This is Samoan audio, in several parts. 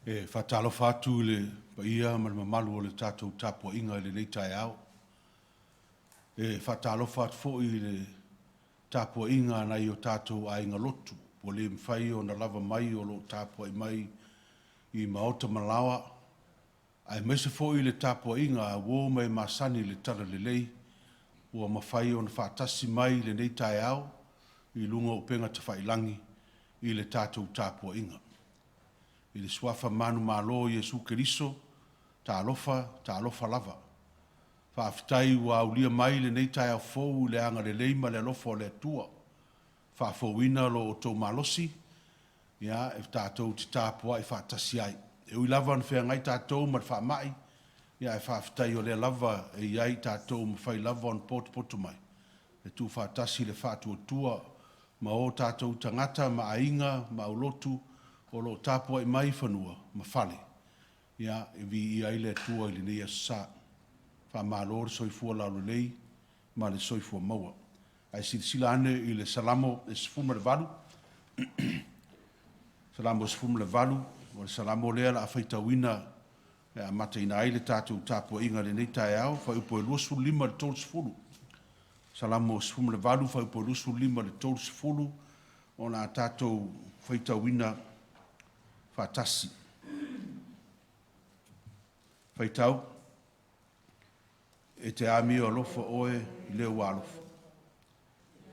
E faatalofa atu i le paia ma le mamalu o le tatou tapuaiga i lenei taeao. E faatalofa atu foi i le tapuaiga a nai o tatou aiga lotu ua le mafai ona lava mai o lo o tapuai mai i maota ma laoa, aemaise foi le tapuaiga a uo ma e masani i le talalelei ua mafai ona faatasi mai i lenei taeao i luga o upega tafailagi i le tatou tapuaiga. I le Suafa manumalo o Iesu Keriso, talofa, talofa lava. Faafetai ua aulia mai lenei taeao fou i le agalelei ma le alofa o le Atua, faafouina lo outou malosi e tatou te tapuai faatasi ai. E ui lava ina feagai tatou ma le faamai, ae faafetai o lea lava e i ai i tatou e mafai lava ona potopoto mai e tuufaatasi le faatuatua ma o tatou tagata ma aiga ma aulotu o lo o tapuai mai i fanua ma fale, e viia ai le Atua i lenei Aso Sa. Faamalo le soifua laulelei ma le soifua maua. Ae silasila ane i le Salamo e 18, Salamo 18, o le Salamo lea o le a faitauina e amataina ai le tatou tapuaiga i lenei taeao, fuaiupu e 25 i le 30. Salamo 18 fuaiupu e 25 i le 30, o le a tatou faitauina faatasi. Faitau: E te amio alofa oe i le ua alofa,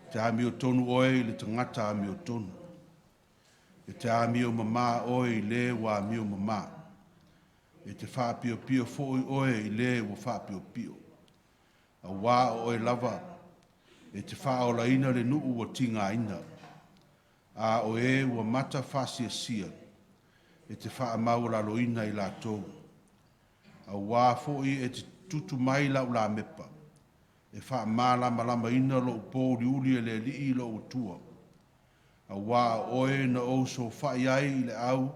e te amiotonu oe i le tagata amiotonu. E te amio mamā oe i le ua amio mamā, e te faapiopio foi oe i le ua faapiopio. Auā o oe lava e te faaolaina le nuu ua tigaina, a o e ua matafaasiasia, e te faamaualaloina i latou. Auā foi e te tutu mai lau lamepa e faamalamalamaina lou pouliuli e le Alii lou Atua. Auā o Oe na ou sofai ai i le au,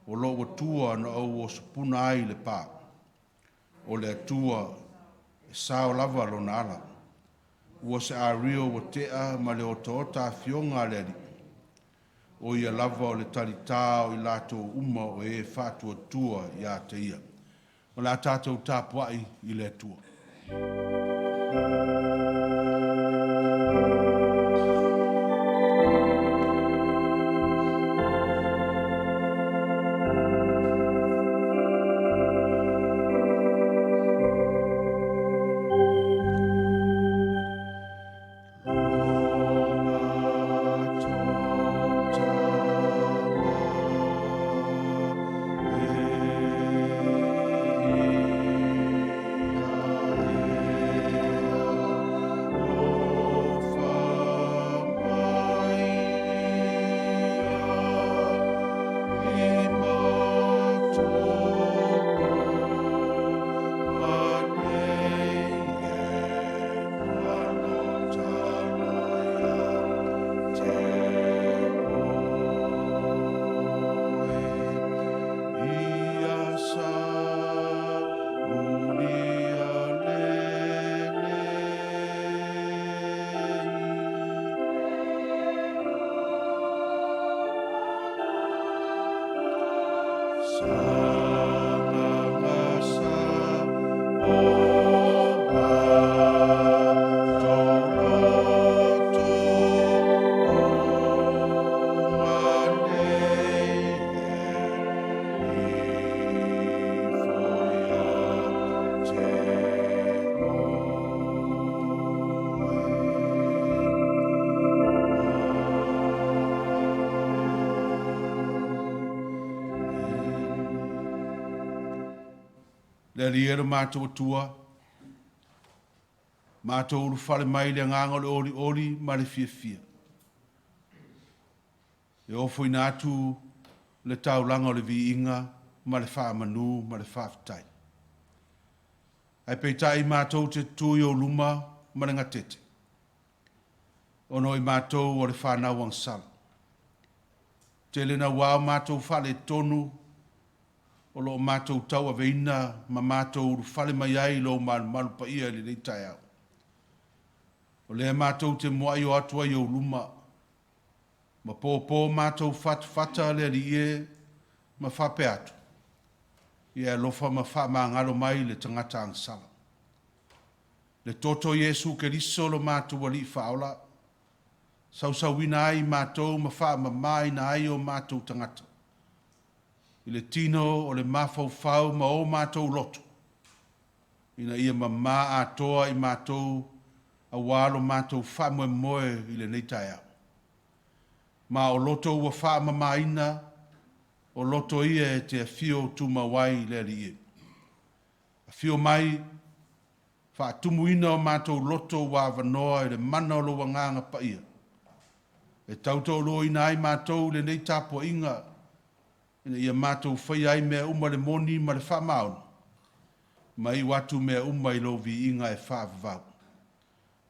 o lou Atua na ou osopuna ai i le pa. O le Atua e sao lava Lona ala, ua se ario ua tea ma le otaota afioga a le Alii. O Ia lava o le talitā o i latou uma o e faatuatua ia te Ia. O le a tatou tapuai i le Atua. Le Alii e lo matou Atua, matou ulufale mai i le agaga o le olioli ma le fiafia, e ofoina atu le taulaga o le viiga ma le faamanu ma le faafetai. Ae peitai matou te tutu i ou luma ma le gatete, ona o i matou o le fanau agasala. Tele naua o matou faaletonu o lo o matou tauaveina ma matou ulufale mai ai i lou malumalu paia i lenei taeao. O lea matou te muai o atu ai i ou luma, ma popo matou fatafata le Alii e, ma faapea atu, “Ia e alofa ma faamagalo mai le tagata agasala.” Le toto o Iesu Keriso lo matou Alii Faaola, sausauina ai matou ma faamamaina ai o matou tagata, i le tino o le mafaufau ma o matou loto, ina ia mama atoa i matou aua lo matou faamoemoe i lenei taeao. Ma o loto ua faamamaina, o loto ia e te afio tumau ai le Alii e. Afio mai, faatumuina o matou loto ua avanoa i le mana o lou Agaga Paia, e tautoaluaina ai matou i lenei tapuaiga, ina ia matou faia ai mea uma i le moni ma le faamaoni, ma iu atu mea uma i lou viiga e faavavau.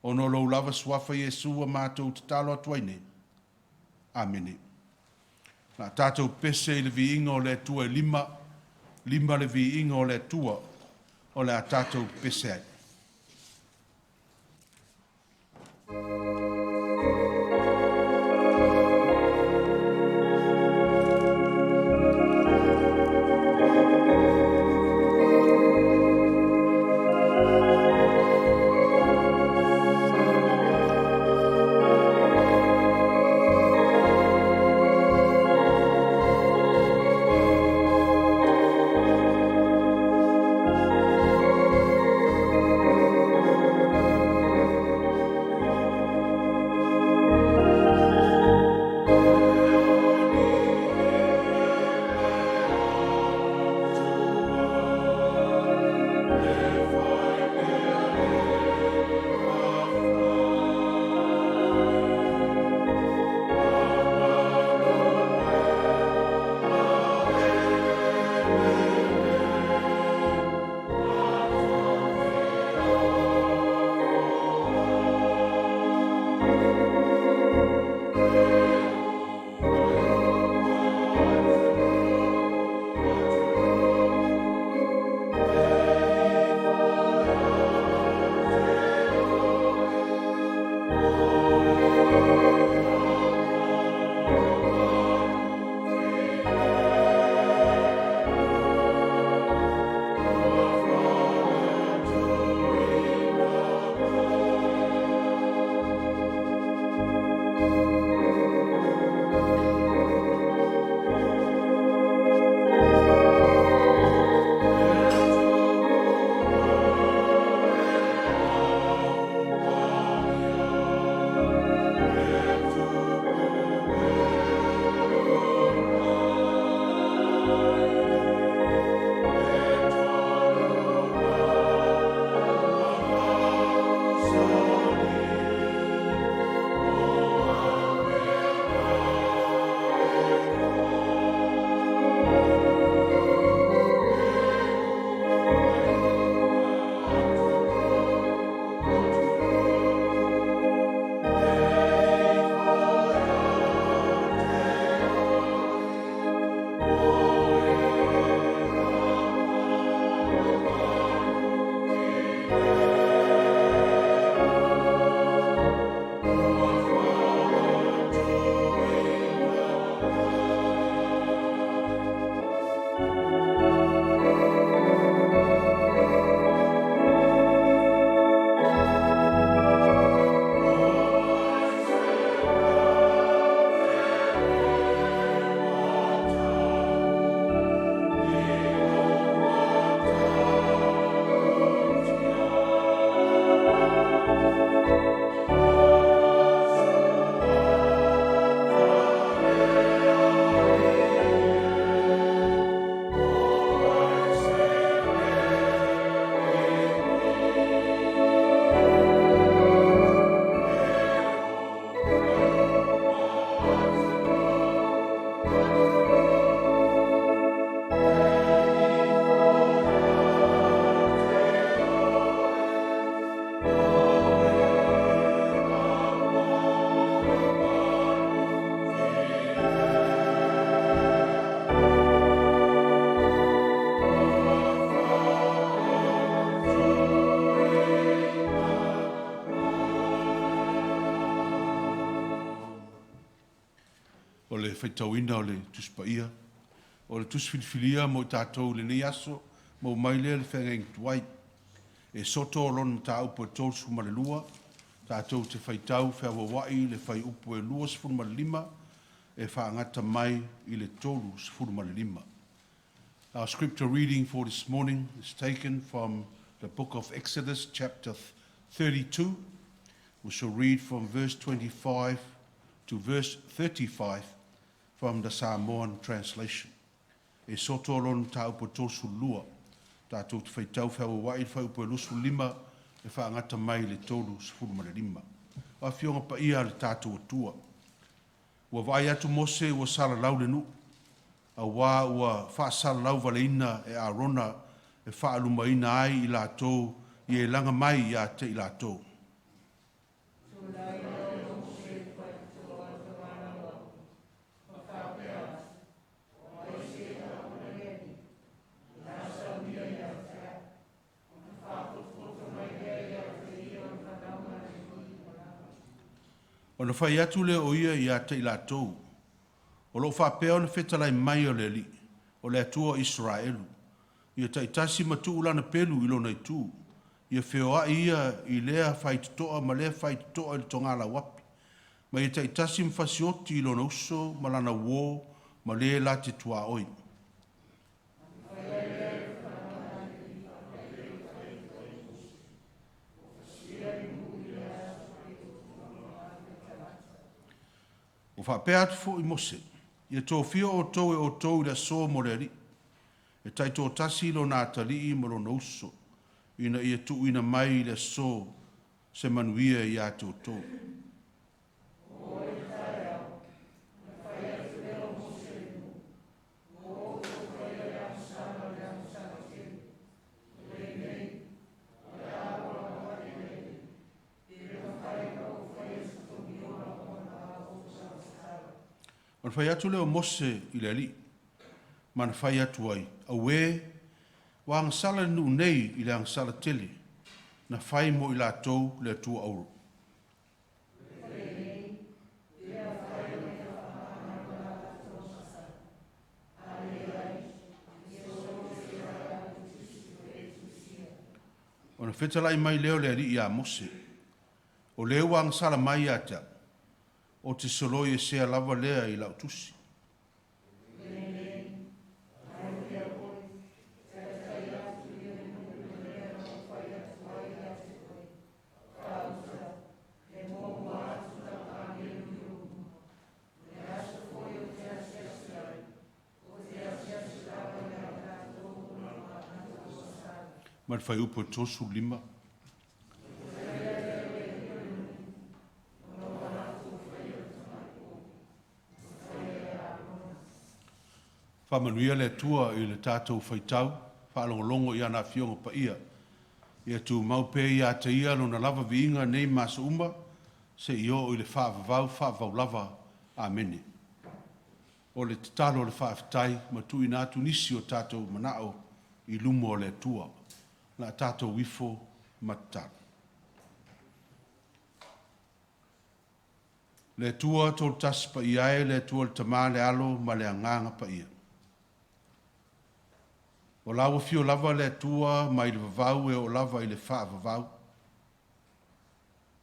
Ona o lou lava Suafa Iesu ua matou tatalo atu ai nei. Amene. O le a tatou pese i le viiga o le Atua e lima, 5 le viiga o le Atua o le a tatou pepese ai. O le faitauina o le Tusi Paia O le tusi filifilia mo i tatou i lenei aso, maua mai lea i le feagaiga tuai. Esoto lona mataupu e 32, tatou te faitau feauauai i le fuaiupu e 25 e faagata mai i le 35. Our scripture reading for this morning is taken from the book of Exodus chapter 32. We shall read from verse 25 to verse 35 from the Samoan translation. Esoto lona mataupu e 32, tatou te faitau feauauai i le fuaiupu e 25 e faagata mai i le 35. O Afioga Paia a le tatou Atua, ua vaai atu Mose ua salalau le nuu, auā ua faasalalauvaleina e Arona e faalumaina ai i latou i e laga mai ia te i latou. Ona fai atu lea o ia ia te i latou, O lo o faapea ona fetalai mai o le Alii, o le Atua o Isaraelu, ia taitasi ma tuu lana pelu i lona itu, ia feoai ia i lea faitotoa ma lea faitotoa i le togala uapi, ma ia taitasi ma fasioti i lona uso ma lana uo ma le la te tuaoi. Ua faapea atu foi Mose, ia tofia outou e outou i le aso mo le Alii, e taitoatasi lona atalii ma lona uso, ina ia tuuina mai i le aso se manuia ia te outou. Ona fai atu lea o Mose i le Alii, ma na fai atu ai, Auē, ua agasala le nuu nei i le agasala tele, na fai mo i latou le Atua auro. Ona fetalai mai lea o le Alii ia Mose, O le ua agasala mai ia te au, ou te soloi esea lava lea i lau tusi. Ma le fuaiupu e 35. Faamanuia le Atua i le tatou faitau faalogologo i ana Afioga Paia. Ia tumau pea ia te Ia Lona lava viiga nei ma aso uma, seia oo i le faavavau faavavau lava. Amene. O le tatalo o le faafetai ma tuuina atu nisi o tatou manao i luma o le Atua. O le a tatou ifo ma tatalo. Le Atua Toatasi Paia e, le Atua le Tama, le Alo ma le Agaga Paia. O lau afio lava le Atua mai le vavau e oo lava i le faavavau.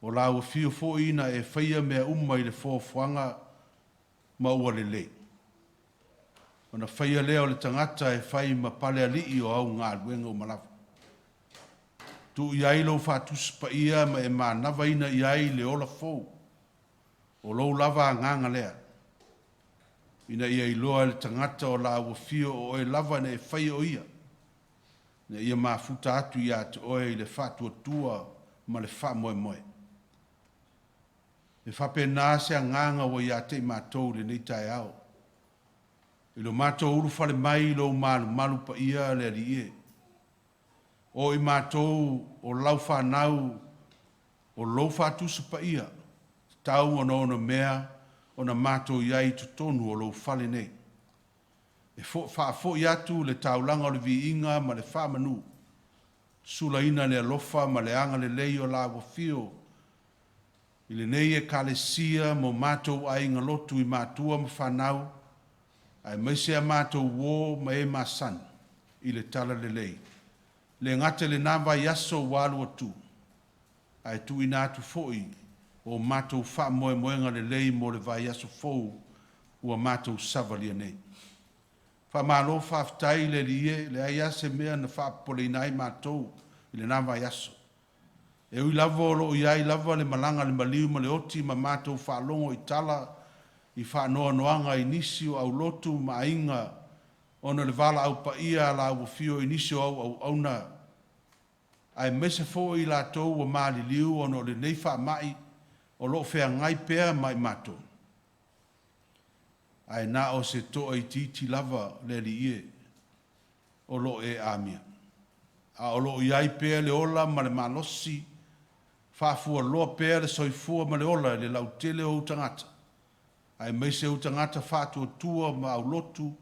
O lau afio foi na e faia mea uma i le foafoaga ma ua lelei. Ona faia lea o le tagata e fai ma palealii o au galuega uma lava. Tuu i ai lou faatusi paia ma e manavaina i ai le ola fou, o lou lava agaga lea, ina ia iloa e le tagata o lau afio o oe lava na e faia o ia, ina ia mafuta atu ia te oe i le faatuatua ma le faamoemoe. E faapena se agaga ua ia te i matou i lenei taeao, i lo matou ulufale mai i lou malumalu paia le Alii e. O i matou o lau fanau o lou faatusa paia, tatau ona onomea ona matou i ai i totonu o lou fale nei, e faafoi atu le taulaga o le viiga ma le faamanu, sulaina le alofa ma le agalelei o lau afio i lenei Ekalesia ma o matou aiga lotu i matua ma fanau, aemaise a matou uō ma e masani i le Talalelei, e le gata i lena vaiaso ua alu atu, ae tuuina atu foi o matou faamoemoega lelei mo le vaiaso fou ua matou savalia nei. Faamalo faafetai i le Alii e, leai lava se mea na faapopoleina ai matou i lena vaiaso. E ui lava o lo o i ai lava le malaga a le maliu ma le oti ma matou faalogo i tala i faanoanoaga i nisi o aulotu ma aiga ona o le valaau paia a Lau Afio i nisi o au auauna, aemaise foi i latou ua maliliu ona o lenei faamai o lo o feagai pea ma i matou. Ae na o se toaitiiti lava le Alii e, o lo o e amia, a o lo o i ai pea le ola ma le malosi faafualoa pea le soifua ma le ola i le lautele o ou tagata, aemaise ou tagata faatuatua ma aulotu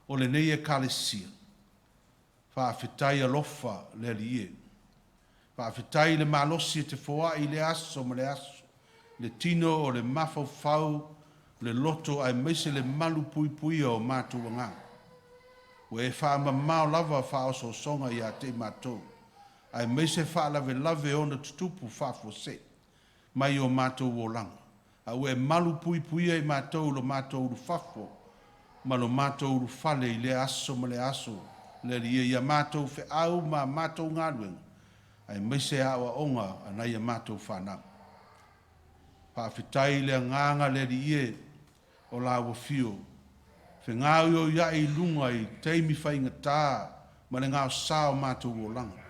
o lenei Ekalesia. Faafetai alofa le Alii e. Faafetai i le malosi e te foai i lea aso ma lea aso, le tino o le mafaufau, le loto aemaise le malupuipuia o matou agaga. Ua e faamamao lava faaosoosoga ia te i matou, aemaise faalavelave e ono tutupu faafuasei mai o matou olaga, a ua e malupuipuia i matou i lo matou ulufafo ma lo matou ulufale i lea aso ma lea aso le Alii e, i a matou feau ma a matou galuega, aemaise aoaoga a nai a matou fanau. Faafetai i le agaga le Alii e o lau Afio, fegaoioiai i luga i taimi faigata ma le gaosa o matou olaga.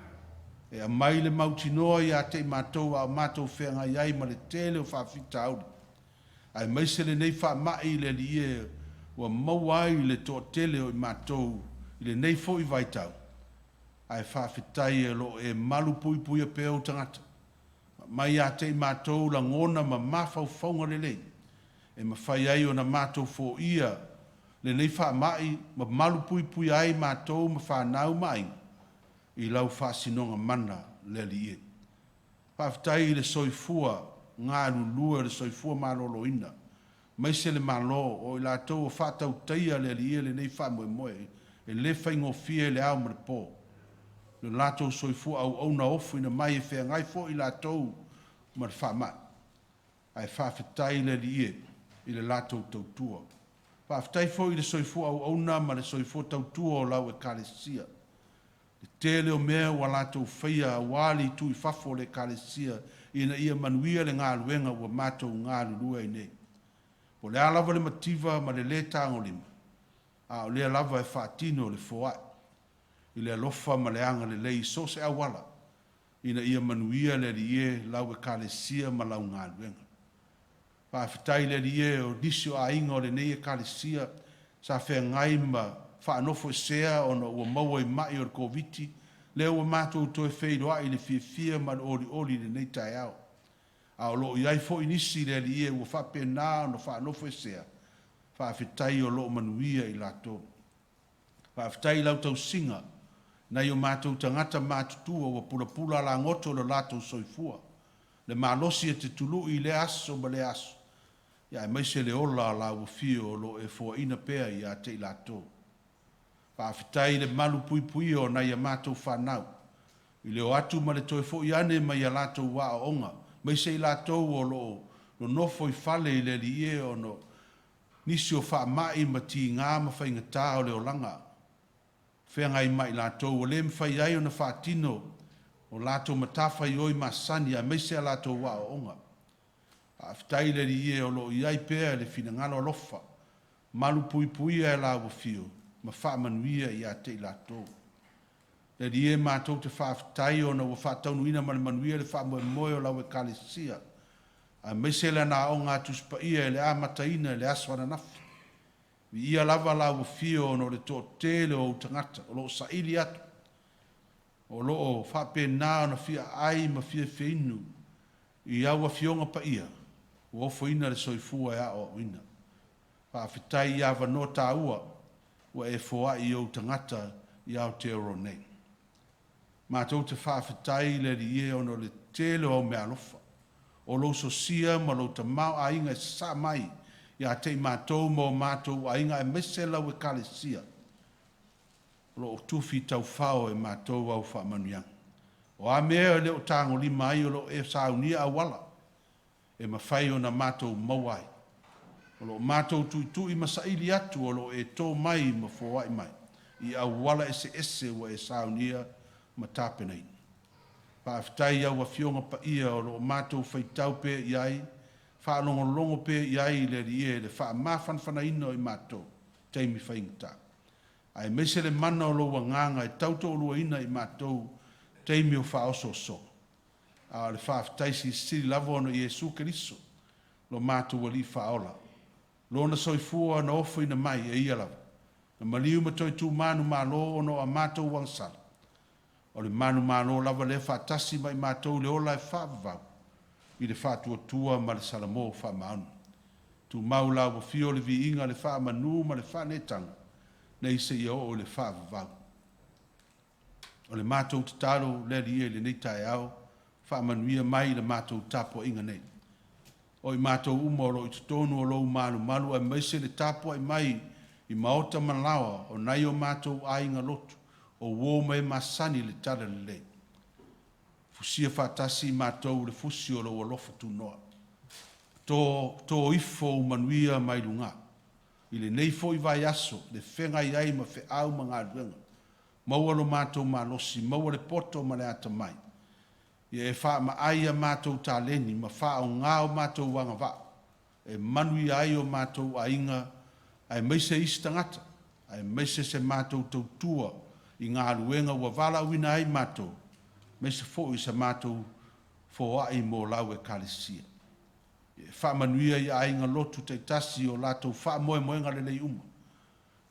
E aumai le mautinoa ia te i matou a o matou feagai ai ma le tele o faafitauli, aemaise lenei faamai le Alii e ua maua ai le toatele o i matou i lenei foi vaitau, ae faafetai o lo o e malupuipuia pea ou tagata. Aumai ia te i matou lagona ma mafaufauga lelei e mafai ai ona matou foia lenei faamai ma malupuipuia ai matou ma fanau ma aiga i lau faasinoga mana le Alii e. Faafetai i le soifua galulue o le soifua maloloina, aemaise le Malo, o i latou o faatautaia le Alii e lenei faamoemoe, e le faigofie le ao ma le po, i lo latou soifua auauna ofoina mai e feagai foi i latou ma le faamai. Ae faafetai le Alii e i le latou tautua. Faafetai foi i le soifua auauna ma le soifua tautua o lau Ekalesia, le tele o mea ua latou faia aua le itu i fafo o le Ekalesia ina ia manuia le galuega ua matou galulue ai nei. Po o le a lava le mativa ma le lē tagolima, a o lea lava e faatino le foai i le alofa ma le agalelei i so o se auala ina ia manuia le Alii e, lau Ekalesia ma lau galuega. Faafetai i le Alii e, o nisi o aiga o lenei Ekalesia sa feagai ma faanofoesea ona ua maua i mai o le Koviti, lea ua matou toe feiloai i le fiafia ma le olioli i lenei taeao. A o lo o i ai foi nisi le Alii e ua faapena ona faanofoesea, faafetai o lo o manuia i latou. Faafetai i lau tausiga i nai o matou tagata matutua ua pulapula alagoto lo latou soifua, le malosi e te tului i lea aso ma lea aso, aemaise le ola o lau Afio o lo o e foaina pea ia te i latou. Faafetai i le malupuipuia o nai a matou fanau i le o atu ma le toe foi ane mai a latou aoaoga, aemaise i latou o lo o nonofo i fale i le Alii e, ona o nisi o faamai ma tiga ma faigata o le olaga feagai ma i latou ua le mafai ai ona faatino o latou matafaioi masani aemaise a latou aoaoga. Faafetai i le Alii e o lo o i ai pea le finagalo alofa, malupuipuia e lau Afio ma faamanuia ia te i latou. Le Alii e, matou te faafetai ona ua faataunuuina ma le manuia le faamoemoe o lau Ekalesia, aemaise lana Aoga Tusi Paia i le amataina i le aso ananafi. Viia lava lau Afio ona o le toatele o ou tagata o lo o saili atu, o lo o faapena ona fia aai ma fia feinu i au Afioga Paia ua ofoina le soifua e aoaoina. Faafetai i avanoa taua ua e foai i ou tagata i Aotearoa nei. Matou te faafetai i le Alii e ona o le tele o au meaalofa, o lou sosia ma lou tamaoaiga e sasaa mai ia te i matou ma o matou aiga aemaise lau Ekalesia o lo o tufi taufao e matou au faamanuiaga. O a mea e le o tagolima ai, o lo o e saunia auala e mafai ona matou maua ai. O lo o matou tuitui ma saili atu o lo o e to mai ma foai mai i auala eseese ua e saunia ma tapenaina. Faafetai i au Afioga Paia o lo o matou faitau pea i ai, faalogologo pea i ai le Alii e i le faamafanafanaina o i matou i taimi faigata, aemaise le mana o lou Agaga e tautoaluaina i matou i taimi o faaosoosoga. A o le faafetai silisili lava ona o Iesu Keriso lo matou Alii Faaola, Lona soifua na ofoina mai e Ia lava, na maliu ma toe tu manumalo ona o a matou agasala, o le manumalo lava lea faatasi ma i matou i le ola e faavavau i le faatuatua ma le salamo faamaoni. Tumau i lau Afio le viiga, le faamanu ma le faaneetaga, nei seia oo i le faavavau. O le matou tatalo le Alii e i lenei taeao, faamanuia mai i le matou tapuaiga nei. O i matou uma o lo o i totonu o lou malumalu aemaise le tapuai mai i maota ma laoa o nai o matou aiga lotu, o uo ma e masani i le Talalelei, fusia faatasi i matou i le fusi o lou alofa tunoa. To ifo ou manuia mai luga i lenei foi vaiaso i le feagai ai ma feau ma galuega, maua lo matou malosi, maua le poto ma le atamai, ia e faamaai a matou taleni ma faaaoga o matou agavaa e manuia ai o matou aiga aemaise isi tagata, aemaise se matou tautua i galuega ua valaauina ai matou, aemaise foi sa matou foai mo lau Ekalesia. Ia e faamanuia i aiga lotu taitasi i o latou faamoemoega lelei uma,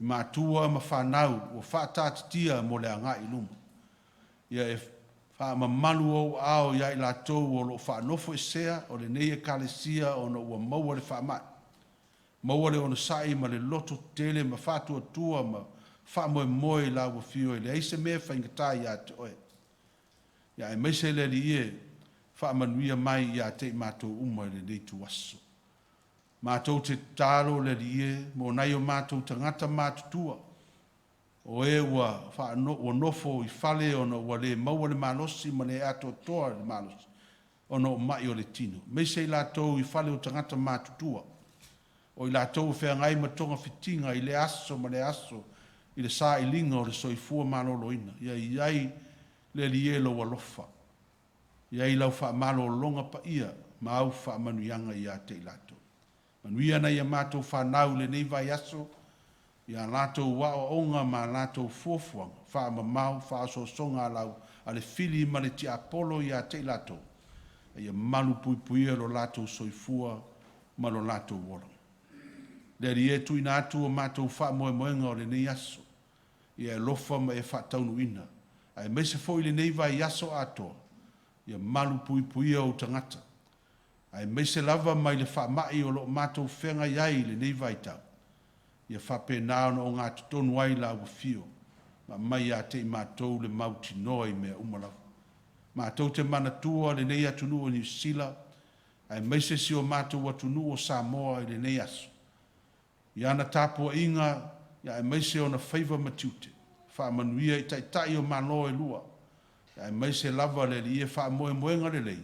i matua ma fanau ua faataatitia mo le agai i luma. Ia e faamamalu ou aao ia i latou o lo o faanofoesea o lenei Ekalesia ona ua maua le faamai. Maua le onosai ma le lototetele ma faatuatua ma faamoemoe i lau Afio e leai se mea e faigata ia te Oe. Ia aemaise le Alii e, faamanuia mai ia te i matou uma i lenei ituaso. Matou te tatalo le Alii e, mo nai o matou tagata matutua, o e ua nofo i fale ona ua le maua le malosi ma le atoatoa le malosi ona o mai o le tino, aemaise i latou i fale o tagata matutua, o i latou o feagai ma togafitiga i lea aso ma lea aso i le sailiga o le soifua maloloina. Ia i ai le Alii e lou alofa, i ai lau faamalologa paia ma au faamanuiaga ia te i latou. Manuia nai a matou fanau i lenei vaiaso i a latou aoaoga ma a latou fuafuaga faamamao faaosoosoga a lau a le fili ma le tiapolo ia te i latou, a ia malupuipuia lo latou soifua ma lo latou ola. Le Alii e, tuuina atu o matou faamoemoega o lenei aso, ia e alofa ma e faataunuuina, aemaise foi lenei vaiaso atoa, ia malupuipuia ou tagata, aemaise lava mai le faamai o lo o matou feagai ai i lenei vaitau, ia faapena ona ogatotonu ai lau afio ma aumai ia te i matou le mautinoa i mea uma lava. Matou te manatua lenei atunuu o Niu Sila aemaise si o matou atunuu o Samoa i lenei aso, i ana tapuaiga aemaise ona faiva ma tiute, faamanuia i Taitai o Malo e lua, aemaise lava le Alii e, faamoemoega lelei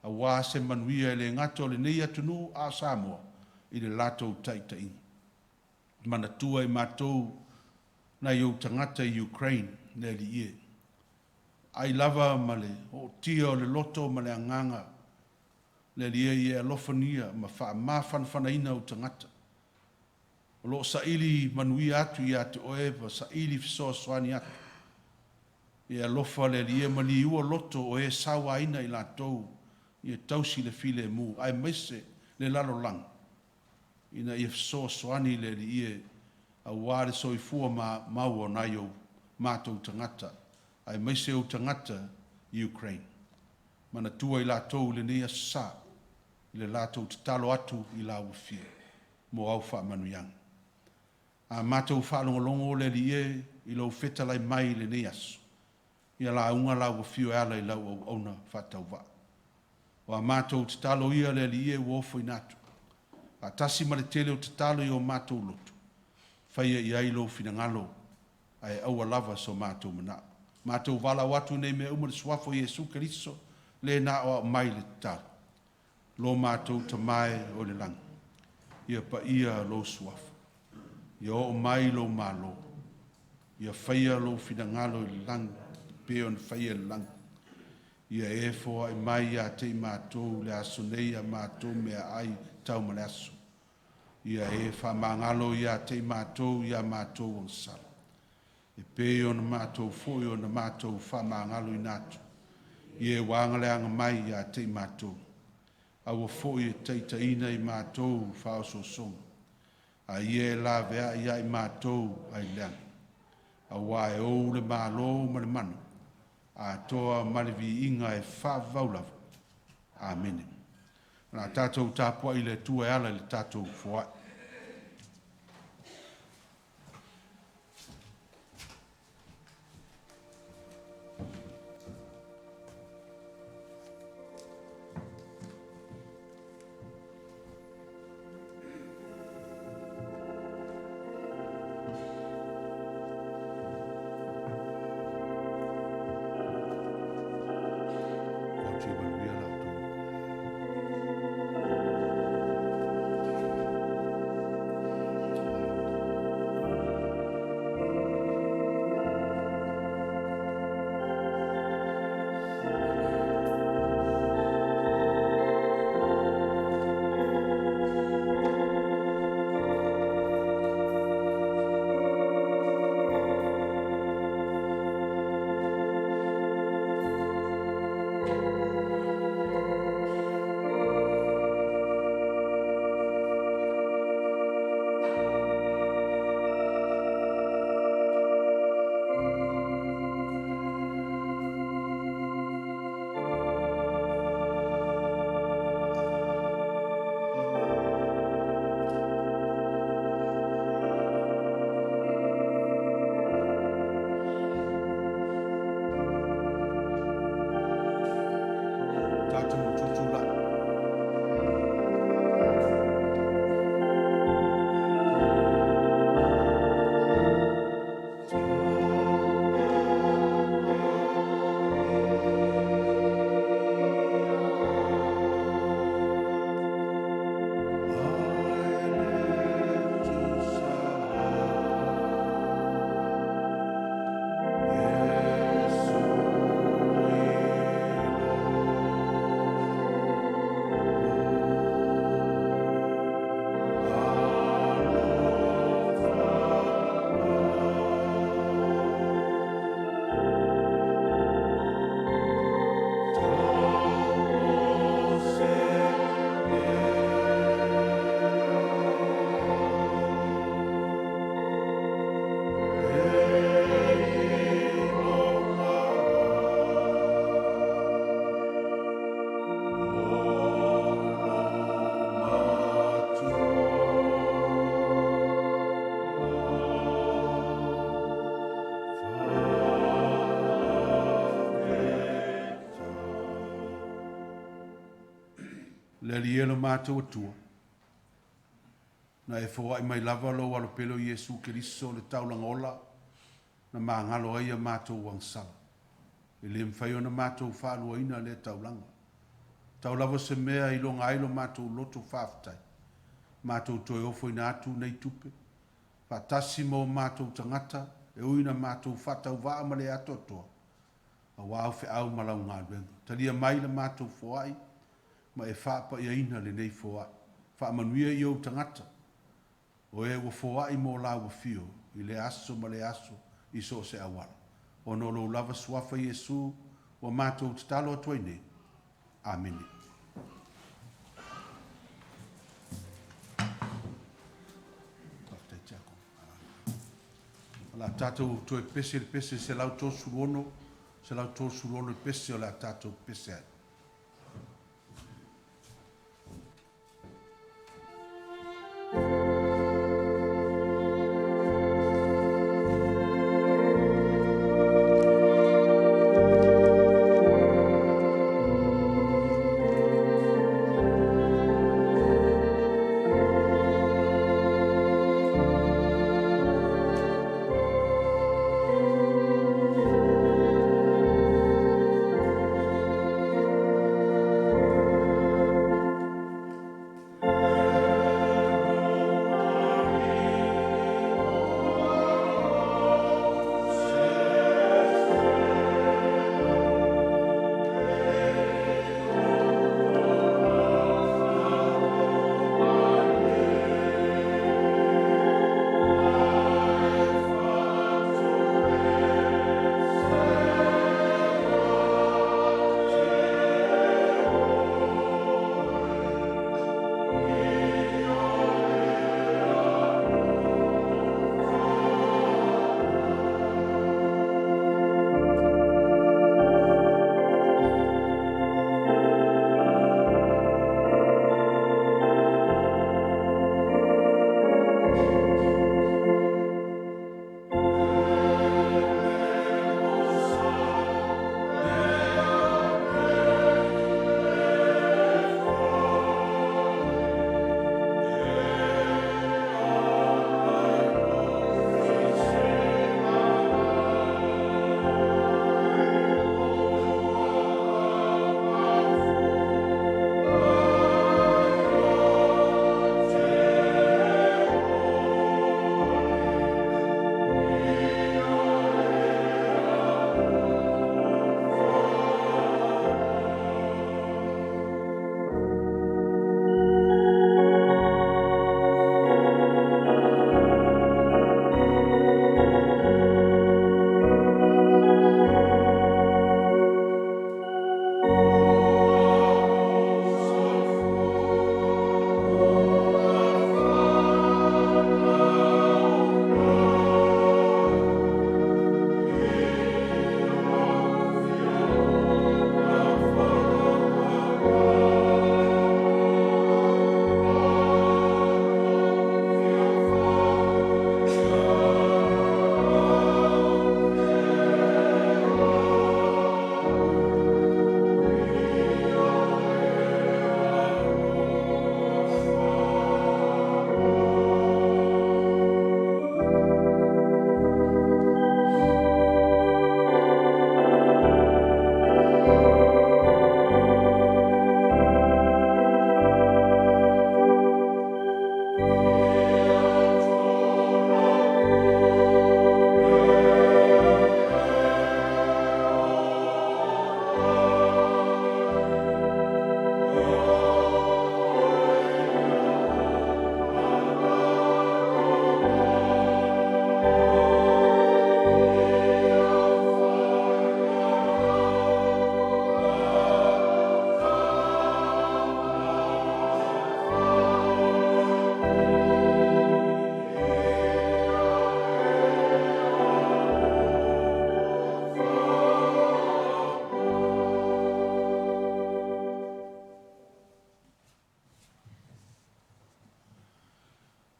aua se manuia e le gata o lenei atunuu a o Samoa i le latou taitaiga. Manatua i matou nai ou tagata i Ukraine le Alii e, vaai lava ma le ootia o le loto ma le agaga, le Alii e, ia e alofagia ma faamafanafanaina ou tagata o lo o saili manuia atu ia te Oe ma saili fesoasoani atu. Ia e alofa le Alii e, ma liua loto o e sauaina i latou ia tausi le filemu, aemaise le lalolagi ina ia fesoasoani le Alii e aua le soifua mau o nai o matou tagata, aemaise ou tagata i Ukraine. Manatua i latou i lenei aso Sa i le latou tatalo atu i lau Afio mo au faamanuiaga. A matou faalogologo le Alii e i lou fetalai mai i lenei aso, ia lauga lau Afio e ala i lau auauna faatauvaa. O a matou tatalo ia le Alii e ua ofoina atu, Faatasi ma le tele o tatalo i o matou loto, faia i ai lou finagalo, ae aua lava so matou manao. Matou valaau atu nei mea uma i le suafa o Iesu Keriso, le na aoao mai i le tatalo. Lo matou Tama e o i le lagi, ia paia lou suafa, ia oo mai lou Malo, ia faia lou finagalo i le lagi e pei ona faia i le lagi. Ia e foai mai ia te i matou i le aso nei a matou meaai tau ma le aso. Ia e faamagalo ia te i matou i a matou agasala, e pei ona matou foi ona matou faamagaloina atu i e ua agaleaga mai ia te i matou. Aua foi e te taitaiina i matou i faaosoosoga, a ia e laveai ia i matou ai leaga. Auā e ou le Malo ma le mana, atoa ma le viiga e faavavau lava. Amene. O le a tatou tapuai i le Atua e ala i le tatou foai. Manuia la outou. Tatou tutulai. Le Alii e lo matou Atua, na e foai mai lava lou alo pele o Iesu Keriso le taulaga ola na magalo ai a matou agasala. E le mafai ona matou faaluaina lea taulaga. Tau lava se mea e iloga ai lo matou loto faafetai, matou toe ofoina atu nei tupe, faatasi ma o matou tagata, e ui ina matou faatauvaa ma le atoatoa, aua au feau ma lau galuega. Talia mai la matou foai ma e faapaiaina lenei foai. Faamanuia i ou tagata, o e ua foai mo laua fio i lea aso ma lea aso i so o se auala. Ona o lou lava suafa Iesu ua matou tatalo atu ai nei. Amene. Faafetai Tiakono. O le a tatou toe pese i le pese 136, 136 le pese o le a tatou pese ai.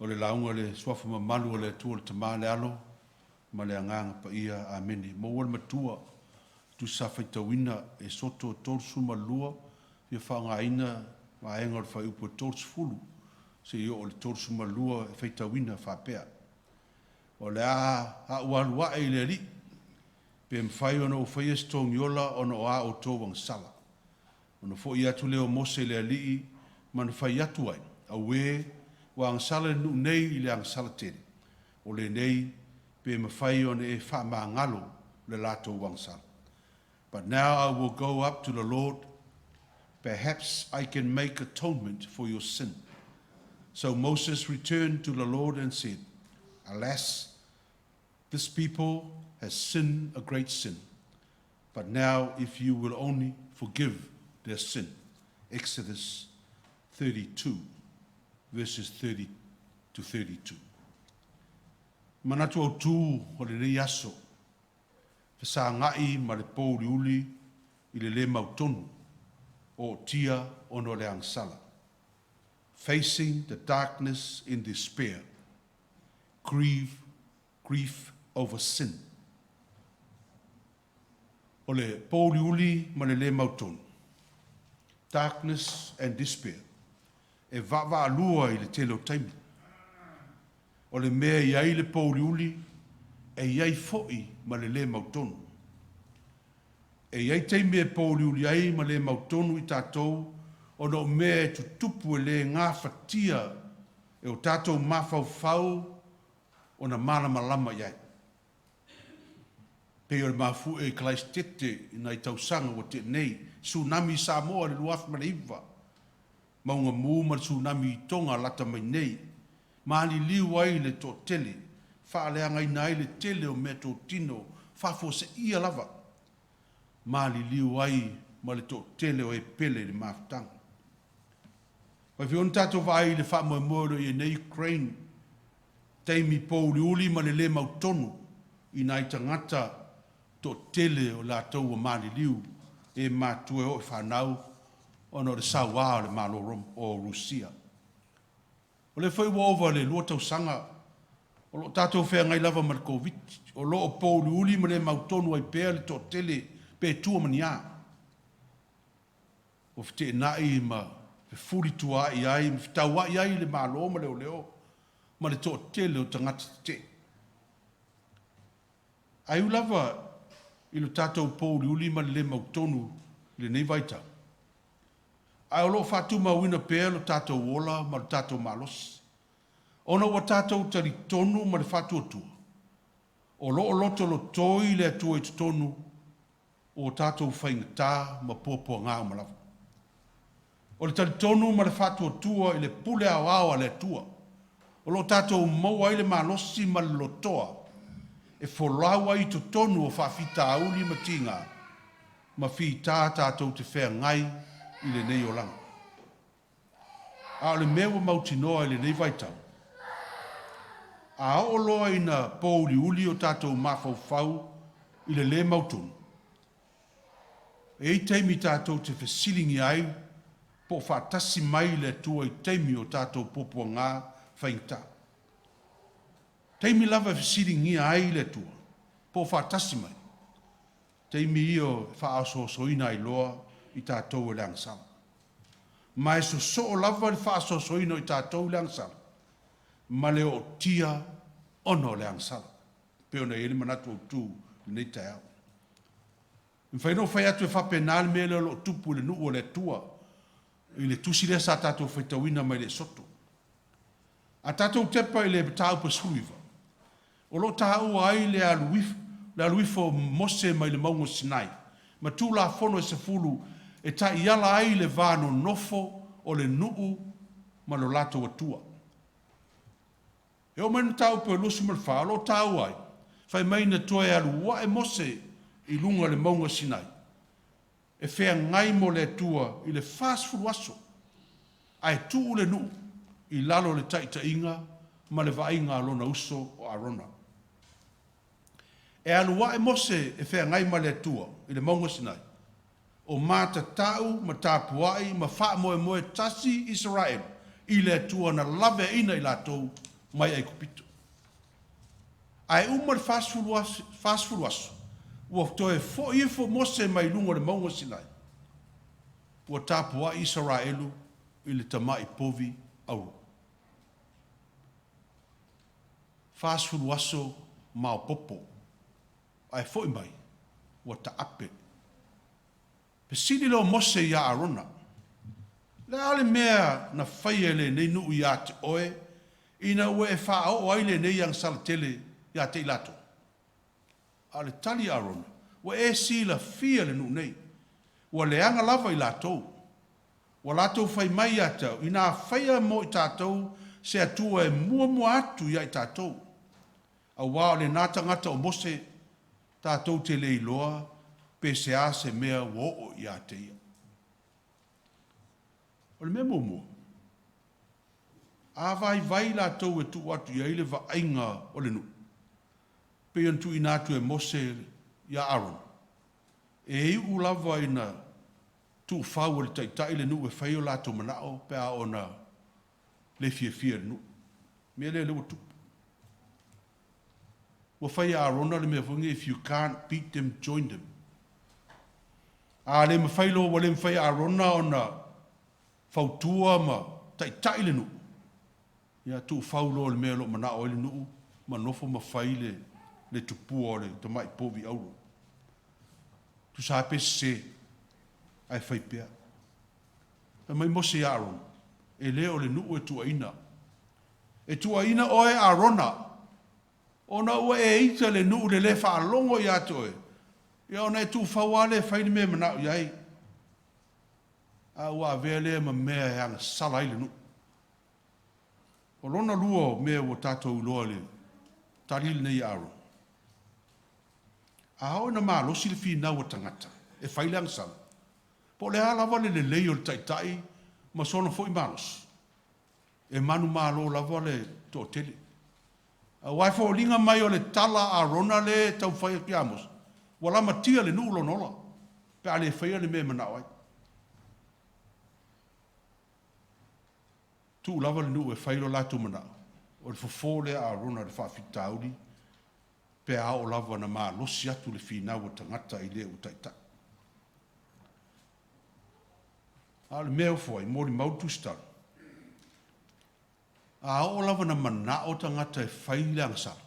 O le lauga i le Suafa mamalu o le Atua le Tama le Alo ma le Agaga Paia. Amene. Maua le Matua, Tusi sa faitauina Esoto 32, fia faaaogaina vaega o le fuaiupu e 30 seia oo i le 32 e faitauina faapea, O le a a'u alu a'e i le Alii, pe mafai ona ou faia se togiola ona o a outou agasala. Ona foi atu lea o Mose i le Alii ma na fai atu ai, Auē, ua agasala le nuu nei i le agasala tele. O lenei, pe mafai ona e faamagalo le latou agasala. But now I will go up to the Lord. Perhaps I can make atonement for your sin. So Moses returned to the Lord and said, Alas, this people has sinned a great sin. But now if you will only forgive their sin. Exodus 32, verses 30 to 32. Manatu autū o lenei aso, fesagai ma le pouliuli i le lē mautonu, ootia ona o le agasala. Facing the darkness in despair, grieve, grief over sin. O le pouliuli ma le lē mautonu, darkness and despair, e vaavaalua i le tele o taimi. O le mea e i ai le pouliuli, e i ai foi ma le lē mautonu. E i ai taimi e pouliuli ai ma le mautonu i tatou ona o mea e tutupu e le gafatia e o tatou mafaufau ona malamalama i ai. Pei o le mafuie i Kalaisitete i nai tausaga ua te'e nei, Tsunami i Samoa i le 2009, mauga mu ma le Tsunami i Toga lata mai nei, maliliu ai le toatele, faaleagaina ai le tele o meatotino faafuaseia lava, maliliu ai ma le toatele o e pele i le mafutaga. E mafai foi ona tatou vaai i le faamoemoe o lo o i ai nei Ukraine, taimi pouliuli ma le lē mautonu i nai tagata toatele o latou ua maliliu, e matutua e oo i fanau ona o le sauā o le Malo o Rusia. O lea foi ua ova i le 2 tausaga o lo o tatou feagai lava ma le Koviti-19, o lo o pouliuli ma le mautonu ai pea le toatele pe tua ma ni a. Ua feteenai ma fefulituaai ai ma fetauai ai le Malo ma leoleo ma le toatele o tagata tetee. Ae ui lava i lo tatou pouliuli ma le lē mautonu i lenei vaitau, ae o lo o faatumauina pea lo tatou ola ma lo tatou malosi, ona ua tatou talitonu ma le faatuatua, o lo o lotolotoi le Atua i totonu o a tatou faigata ma puapuaga uma lava. O le talitonu ma le faatuatua i le pule aoao a le Atua, o lo o tatou maua ai le malosi ma le lotoa e folau ai i totonu o faafitauli ma tiga ma fita tatou te feagai i lenei olaga. A o le mea ua mautinoa i lenei vaitau, a oo loa ina pouliuli o tatou mafaufau i le lē mautonu, e i ai taimi tatou te fesiligia ai po o faatasi mai le Atua i taimi o tatou puapuaga faigata. Taimi lava e fesiligia ai le Atua po o faatasi mai, taimi ia e faaosoosoina ai loa i tatou e le agasala. Ma e sosoo lava le faaosoosoina o i tatou i le agasala ma le ootia ona o le agasala, e pei ona i ai le manatu autu i lenei taeao. E mafai ona ou fai atu e faapena le mea lea o lo o tupu i le nuu o le Atua i le tusi lea sa tatou faitauina mai le Esoto. A tatou tepa i le Mataupu e 19, o lo o taua ai le alu if, le alu ifo o Mose mai le mauga o Sinai ma Tulafono e 10 e taiala ai le va nonofo o le nuu ma lo latou Atua. E oo mai i le mataupu e 24 o lo o taua ai, fai mai na toe alu ae Mose i luga o le mauga o Sinai e feagai mo le Atua i le 40 aso, ae tuu le nuu i lalo o le taitaiga ma le vaaiga a lona uso o Arona. E alu ae Mose e feagai ma le Atua i le mauga o Sinai, o matatau ma tapuai ma faamoemoe tasi Isaraelu i le Atua na laveaiina i latou mai Aikupito. Ae uma le 40 aso, ua toe foi ifo Mose mai luga o le mauga o Sinai, ua tapuai Isaraelu i le tamai povi auro. 40 aso maopoopo, ae foi mai ua taape. Fesili lea o Mose ia Arona, Le a le mea na faia e lenei nuu ia te oe ina ua e faaoo ai lenei agasala tele ia te i latou? A o le tali a Arona, Ua e silafia le nuu nei, ua leaga lava i latou. Ua latou fai mai ia te au, ‘Inā faia mo i tatou se Atua e muamua atu ia i tatou, aua o lena tagata o Mose, tatou te le iloa pe se a se mea ua oo ia te ia.’ O le mea muamua, a vaivai latou e tuu atu i ai le vaaiga o le nuu, pei ona tuuina atu e Mose ia Arona, e iu lava ina tuufau e le taitai le nuu e fai o latou manao pe a oo ina le fiafia i le nuu. O le mea lea o lea ua tupu. Ua fai e Arona le mea foi lenei, if you can't beat them, join them. A le mafai loa ua le mafai e Arona ona fautua ma taitai le nuu, ia tuufau loa i le mea o lo o manao ai le nuu ma nofo ma fai le le tupua o le tamai povi auro. Tusa lava pe sese, ae fai pea. Fai mai Mose ia Arona, e le o le nuu e tuuaina, e tuuaina oe Arona, ona ua e ita i le nuu i le le faalogo ia te oe, ia ona e tuufau lava lea e fai le mea e manao i ai, a ua avea lea ma mea e agasala ai le nuu. O lona lua o mea ua tatou iloa i le tali lenei a Arona, a oo ina malosi le finau a tagata e fai le agasala, po o le a lava le lelei o le taitai ma sona foi malosi, e manumalo lava le toatele. Aua e foliga mai o le tala a Arona lea e taumafai atu ia Mose, ua lamatia e le nuu lona ola pe a le faia le mea e manao ai. Tuu lava le nuu e fai lo latou manao, o le fofo lea a Arona i le faafitauli pe a oo lava ina malosi atu le finau a tagata i le ua taitai. A o le mea e ofo ai, e molimau le Tusitala, a oo lava ina manao tagata e fai le agasala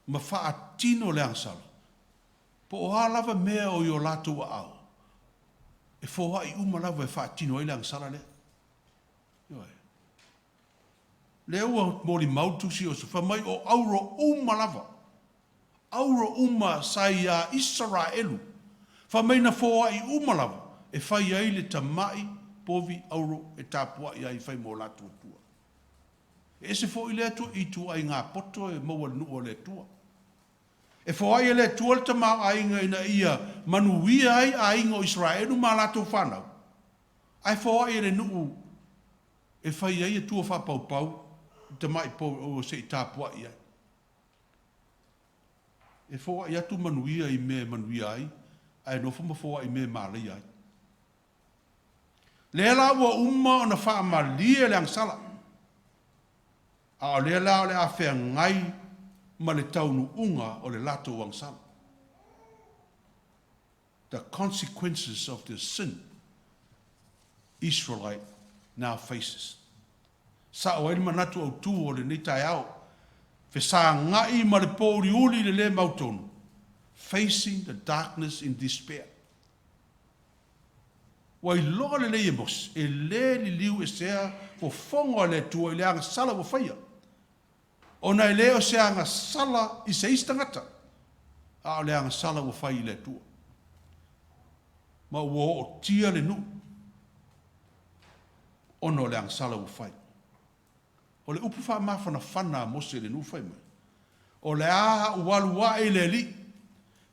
ma faatino le agasala, po o a lava mea o i o latou aao, e foai uma lava e faatino ai le agasala lea. Ioe. Lea ua molimau le Tusi o fai mai o auro uma lava, auro uma sa ia Isaraelu, fai mai na foai uma lava e fai ai le tamai povi auro e tapuai ai e fai mo latou atua. E ese foi lea ituaiga poto e maua i le nuu o le Atua. E foai e le Atua le tamaoaiga ina ia manuia ai aiga o Isaraelu ma a latou fanau, ae foai e le nuu e fai ai atua faapaupau i tamai povi auro se i tapuai ai. E foai atu manuia i mea e manuia ai, ae nofo ma foai i mea e malaia ai. Lea la ua uma ona faamalie le agasala, a o lea la o le a feagai ma le taunuuga o le latou agasala. The consequences of their sin, Israelite now faces. Sao ai le manatu autu o lenei taeao, fesagai ma le pouliuli i le le mautonu, facing the darkness in despair. Ua iloa lelei e Mose, e le liliu esea fofoga o le Atua i le agasala ua faia, ona e le o se agasala i se isi tagata, a o le agasala ua fai i le Atua. Ma ua ootia le nuu ona o le agasala ua fai. O le upu faamafanafana a Mose i le nuu fai mai, O le a ou alu ae i le Alii,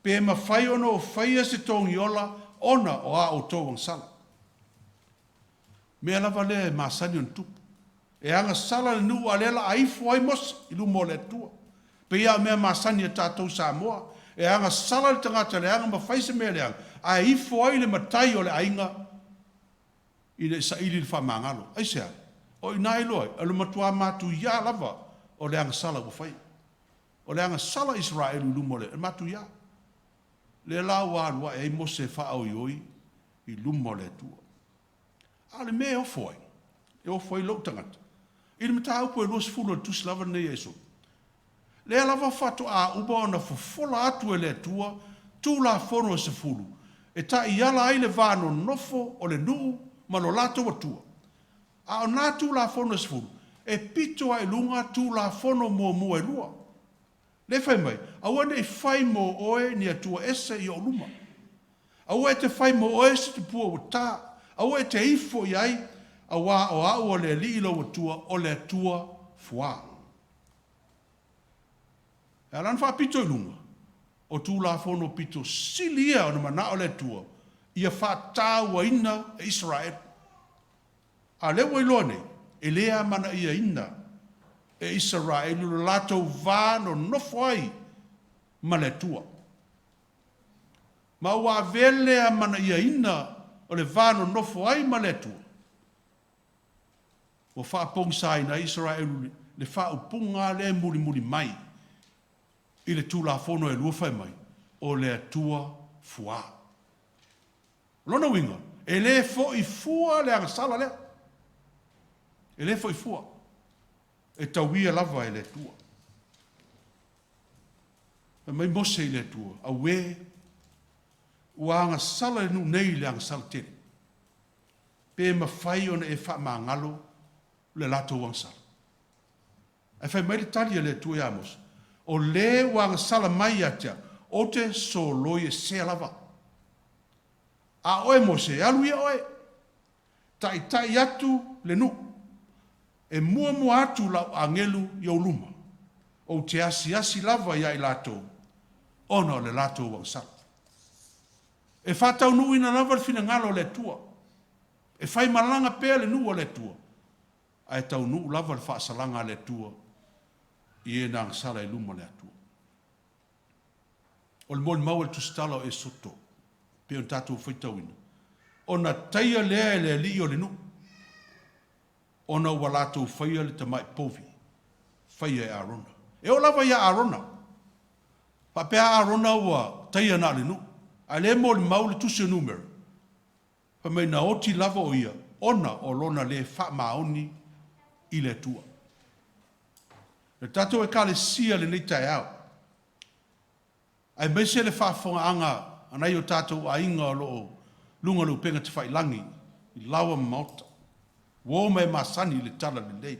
pe mafai ona ou faia se togiola ona o a outou agasala. O le mea lava lea e masani ona tupu, e agasala le nuu a o lea o le a ifo ai Mose i luma o le Atua. E pei lava o mea masani a tatou i Samoa, e agasala le tagata leaga ma fai se mea leaga, ae ifo ai le matai o le aiga ina ia saili le faamagalo. Aisea? O i ina e iloa ai, o le matua matuia lava o le agasala ua faia. O le agasala a Isaraelu i luma o le matuia. Lea la ua alu ae ai Mose e faaoioi i luma o le Atua. A o le mea e ofo ai, e ofo ai lou tagata, i le mataupu e 20 o le tusi lava lenei a Iesopo, lea lava faatoa uma ona fofola atu e le Atua Tulafono e 10 e taiala ai le va nonofo o le nuu ma lo latou Atua, a o na Tulafono e 10, e pito lava i luga Tulafono muamua e lua. Lea e fai mai, aua ne i fai mo oe ni atua ese i ou luma. Aua e te fai mo oe se tupua ua ta, aua e te ifo i ai, auā o Au o le Alii lou Atua, o le Atua fuā. E ala ona faapito i luga, o Tulafono pito sili ia ona manao le Atua ia faatauaina e Isaraelu. A o lea ua iloa nei, e le amanaiaina e Isaraelu lo latou va nonofo ai ma le Atua. Ma ua avea le amanaiaina o le va nonofo ai ma le Atua, ua faapogisaina ai Isaraelu i le faaupuga lava lea e mulimuli mai i le Tulafono e 2 fai mai, o le Atua fuā. O lona uiga, e le foi fua le agasala lea. E le foi fua. E tauia lava e le Atua. Fai mai Mose i le Atua, auē, ua agasala le nuu nei i le agasala tele. Pe mafai ona e faamagalo le latou agasala? Ae fai mai le tali a le Atua ia Mose, o le ua agasala mai ia te au, ou te soloiesea lava. A o oe Mose, alu ia oe, taitai atu le nuu, e muamua atu lau agelu i ou luma, ou te asiasi lava ia i latou ona o le latou agasala. E faataunuuina lava le finagalo o le Atua. E faimalaga pea le nuu a le Atua, ae taunuu lava le faasalaga a le Atua i e na agasala i luma o le Atua. O le molimau a le Tusitala o Esoto pei ona tatou faitauina, ona taia lea e le alii o le nuu, ona ua latou faia le tamai povi, faia e Arona. E oo lava ia Arona, faapea Arona ua taia na o le nuu, a o lea e molimau le tusi o Numera, fai mai na oti lava o ia ona o lona le faamaoni i le Atua. Le tatou Ekalesia i lenei taeao, aemaise le faafofogaaga a nai o tatou aiga o lo o i luga o le upega tafailagi i laoa ma maota, uo ma e masani i le talalelei.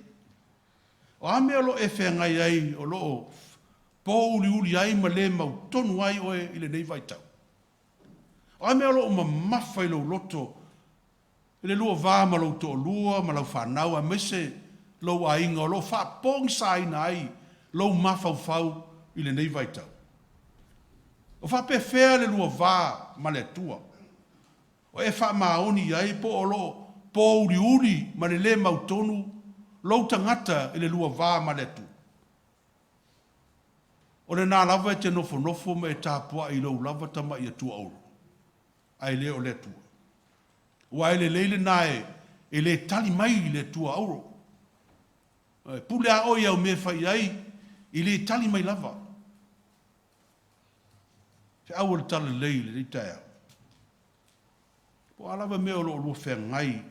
O a mea o lo o e feagai ai o lo o pouliuli ai ma le mautonu ai oe i lenei vaitau? O a mea o lo o mamafa i lou loto i le lua va ma lou toalua ma lau fanau aemaise lou aiga o lo o faapogisaina ai lou mafaufau i lenei vaitau? O faapefea le lua va ma le Atua? O e faamaoni i ai po o lo o pouliuli ma le le mautonu lou tagata i le lua va ma le Atua? O lena lava e te nofonofo ma e tapuai i lou lava tamai atua auro, ae le o le Atua. Aua e lelei lena e le tali mai le atua auro. E pule lava oe i au mea e fai i ai, e le tali mai lava. Feau o le Talalelei i lenei taeao, po o a lava mea o lo o lua feagai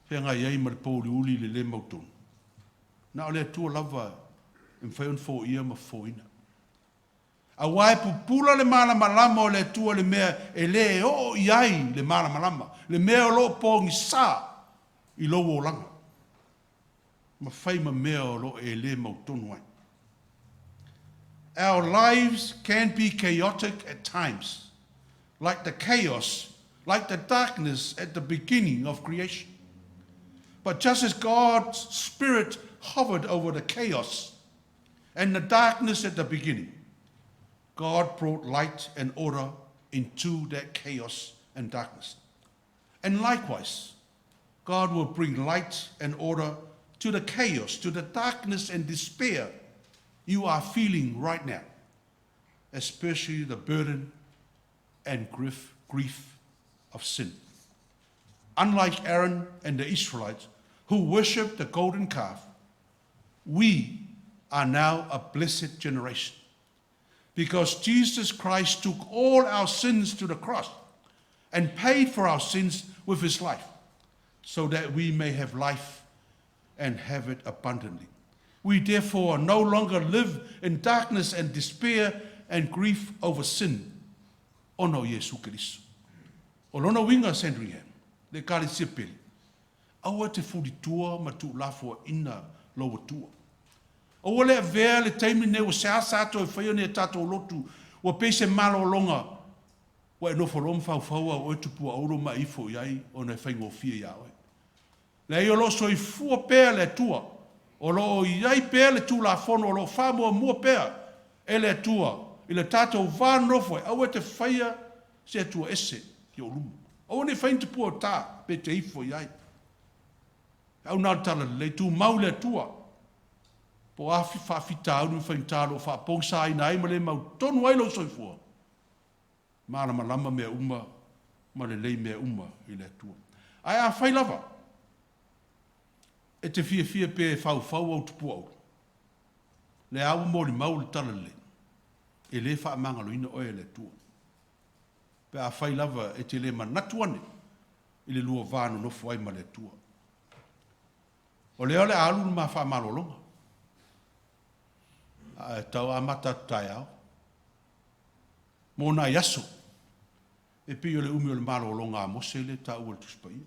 ai ma le pouliuli ma le le mautonu, na o le Atua lava e mafai ona foia ma fofoina. Aua e pupula le malamalama o le Atua i le mea e le oo i ai le malamalama, le mea o lo o pogisa i lou olaga, ma fai ma mea o lo o e le mautonu ai. Our lives can be chaotic at times, like the chaos, like the darkness at the beginning of creation. But just as God's Spirit hovered over the chaos and the darkness at the beginning, God brought light and order into that chaos and darkness. And likewise, God will bring light and order to the chaos, to the darkness and despair you are feeling right now, especially the burden and grief, grief of sin. Unlike Aaron and the Israelites who worshiped the golden calf, we are now a blessed generation because Jesus Christ took all our sins to the cross and paid for our sins with his life so that we may have life and have it abundantly. We therefore no longer live in darkness and despair and grief over sin. Ona o Iesu Keriso. O lona uiga Sandringham, le Ekalesia pele, aua e te fulitua ma tuulafoaina lou Atua. Aua le avea le taimi lenei ua seasea toe faia ni a tatou lotu ua pei se malologa ua e nofo loa ma faufau au oe tupua auro ma e ifo i ai ona e faigofie ia oe. Leai o lo o soifua pea le Atua, o lo o i ai pea le Tulafono o lo o faamuamua pea e le Atua i le tatou va nonofo ai, aua e te faia se Atua ese i ou luma. Aua ne i faia ni tupua o ta pe e te ifo i ai. Feau na o le Talalelei, tumau i le Atua, po o a faafitauli ma faigata o lo o faapogisaina ai ma le mautonu ai lou soifua, malamalama mea uma ma lelei mea uma i le Atua. Ae afai lava e te fiafia pea e faufau au tupua auro, lea lava ua molimau le Talalelei, e le faamagaloina oe e le Atua, pe afai lava e te le manatu ane i le lua va nonofo ai ma le Atua. O lea o le a alu le ma faamalologa, ae tau amata atu taeao mo nai aso, e pei o le umi o le malologa a Mose lea e taua i le Tusi Paia.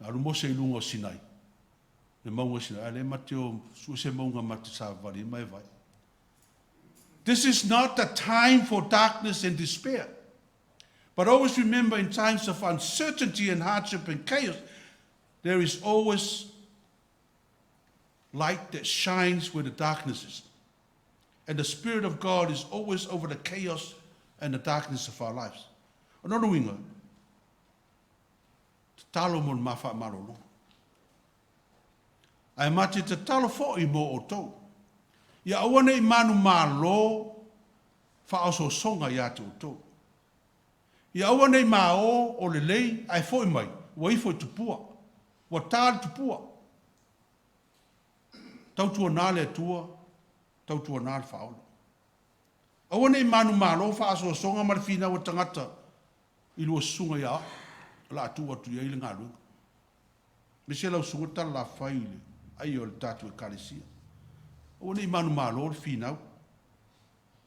Na alu Mose i luga o Sinai, le mauga o Sinai, a o lea ma te o e sue se mauga ma te savavali ai ma e vaai. This is not the time for darkness and despair. But always remember in times of uncertainty and hardship and chaos, there is always light that shines where the darkness is. And the Spirit of God is always over the chaos and the darkness of our lives. O lona uiga, tatalo mo le ma faamalologa. Ae ma te tatalo foi mo outou. Ia aua ne i manumalo faaosoosoga ia te outou. Ia aua ne i ma o o lelei ae foi mai ua ifo i tupua, ua ta le tupua. Tautuana le Atua, tautuana le Faaola. Aua ne i manumalo faaosoosoga ma le finau a tagata i lua susuga i aoao o le a tuu atu i ai le galuega. Aemaise lau susuga Talalafa i le vaaia o le tatou Ekalesia. Aua ne i manumalo le finau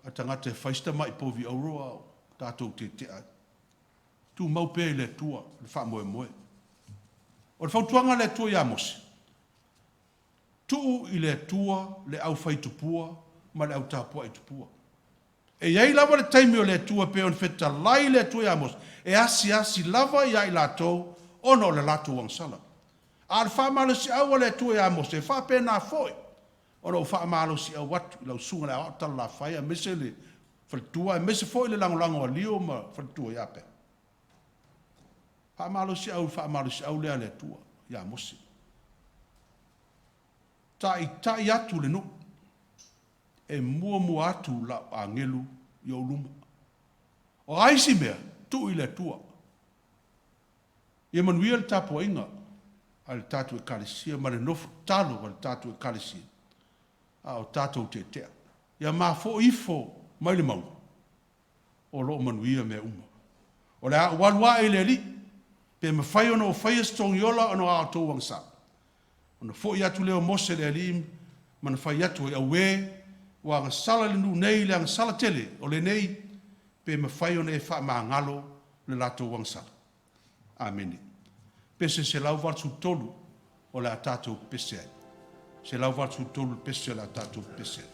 a tagata e fai si tamai povi auro a o tatou tetea ai. Tumau pea i le Atua le faamoemoe. O le fautuaga a le Atua ia Mose, tuu i le Atua le aufaitupua ma le au tapuai tupua. E i ai lava le taimi o le Atua e pei ona fetalai le Atua ia Mose, e asiasi lava ia i latou ona o le latou agasala. A o le faamalosiau a le Atua ia Mose, e faapena foi ona ou faamalosiau atu i lau susuga i le Aoao Talalafa aemaise le faletua, aemaise foi le lagolago a Leo ma le faletua ia Pea. Faamalosiau i le faamalosiau lea a le Atua ia Mose. Taitai atu le nuu, e muamua atu lau agelu i ou luma. O a isi mea, tuu i le Atua. Ia manuia le tapuaiga a le tatou Ekalesia ma le nofo tatalo a le tatou Ekalesia a o tatou tetea. Ia ma foi ifo mai le mauga, o lo o manuia mea uma. O le a ou alu ae i le Alii, pe mafai ona ou faia se togiola ona o a outou agasala. Ona foi atu lea o Mose i le Alii ma na fai atu ai, Auē, ua agasala le nuu nei i le agasala tele, o lenei, pe mafai ona e faamagalo le latou agasala. Amene. Pese 183 o le a tatou pepese ai. 183 le pese o le a tatou pepese ai.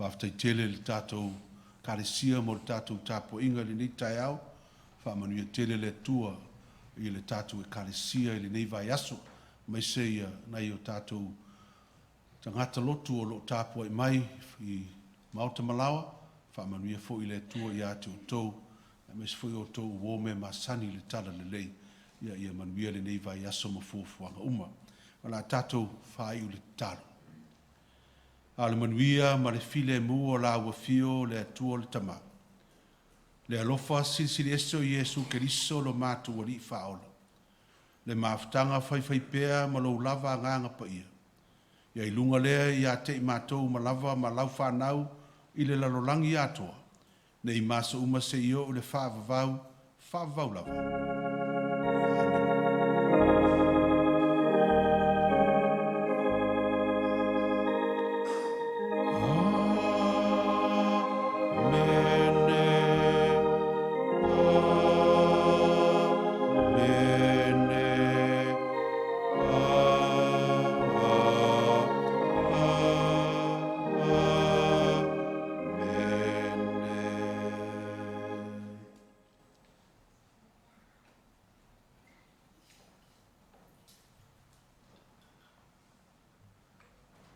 Faafetai tele i le tatou Ekalesia mo le tatou tapuaiga i lenei taeao. Faamanuia tele le Atua i le tatou Ekalesia i lenei vaiaso, aemaise ia nai o tatou tagata lotu o lo o tapuai mai i maota ma laoa, faamanuia foi le Atua ia te outou, aemaise foi o outou uo ma e masani i le Talalelei. Ia ia manuia lenei vaiaso ma fuafuaga uma. O le a tatou faaiu i le tatalo. A o le manuia ma le filemu o lau Afio le Atua le Tama, le alofa Silisili Ese o Iesu Keriso lo matou Alii Faaola, le mafutaga faifaipea ma lou lava Agaga Paia, ia i luga lea ia te i matou uma lava ma lau fanau i le lalolagi atoa, nei ma aso uma seia oo i le faavavau, faavavau lava.